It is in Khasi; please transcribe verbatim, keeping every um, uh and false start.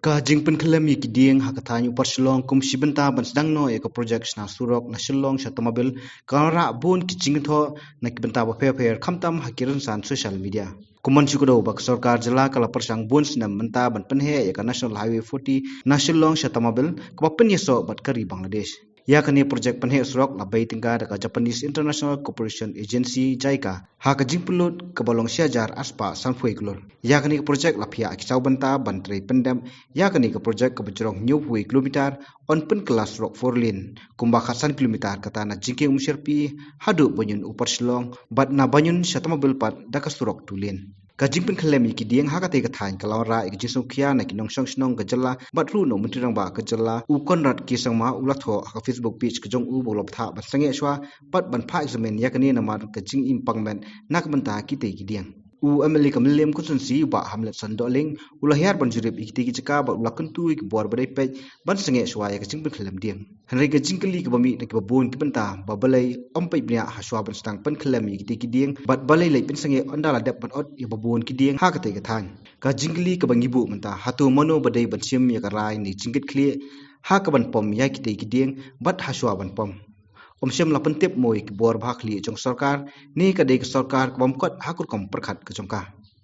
Ka jingpynkhyllem ïa ki dieng ha ka thaiñ Upper Shillong kum shi bynta ban sdang noh ïa ka projek shna surok na Shillong sha Tamabil ka la rah bun ki jingkynthoh na ki bynta bapher bapher, khamtam ha ki rynsan social media. Kum ban shu kdew ba ka sorkar jylla ka la pyrshang bun snem mynta ban pynheh ïa ka National Highway forty na Shillong sha Tamabil, kaba pynïasoh bad ka ri Bangladesh. Ïa kane ka projek pynheh surok la bei tyngka da ka Japanese International Cooperation Agency, JICA, ha ka jingpynlut kaba long shi hajar arspah sanphew klur. Ïa kane ka projek la phiah ki saw bynta ban trei pyndep. Ïa kane ka projek kaba jrong hynñiewphew kilometer yn pynkylla surok four lane kumba khatsan kilometer kata na jingkieng Umsherpi haduh Banyun Upper Shillong bad na Banyun sha Tamabil pat da ka surok two lane. Ka jingpynkhyllem ïa ki dieng ha katei ka thaiñ ka la wanrah ïa ka jingsngewkhia na ki nongshong shnong ka jylla bad ruh na u Myntri Rangbah ka jylla u Conrad K Sangma u la thoh ha ka Facebook page ka jong u ba u la bthah ban sangeh shuwa bad ban phah examine ïa kane namar ka jingim pangmet na ka bynta kitei ki dieng. U MLA ka Mylliem Constituency u Bah Hamletson Dohling u la hiar ban jurip ïa kitei ki jaka bad u la kyntu ïa ki bor ba dei peit ban sangeh shuwa ïa ka jingpynkhyllem dieng. Hynrei ka jingkylli kaba mih na kiba bun ki bynta ba balei ym peit bniah ha shuwa ban sdang pynkhyllem ïa kitei ki dieng bad balei leit pynsangeh ynda la dep ban ot ïa ba bun ki dieng ha katei ka thaiñ. Ka jingkylli kaba ngi buh mynta, hato mano ba dei ban shim ïa ka rai ne jingkitkhlieh ha kaban pom ïa kitei ki dieng bad ha shuwa ban pom? Ym shym la pyntip mo ïa ki bor ba ha khlieh jong sorkar ne ka dei ka sorkar ka bym kot ha ka rukom pyrkhat ka jong ka?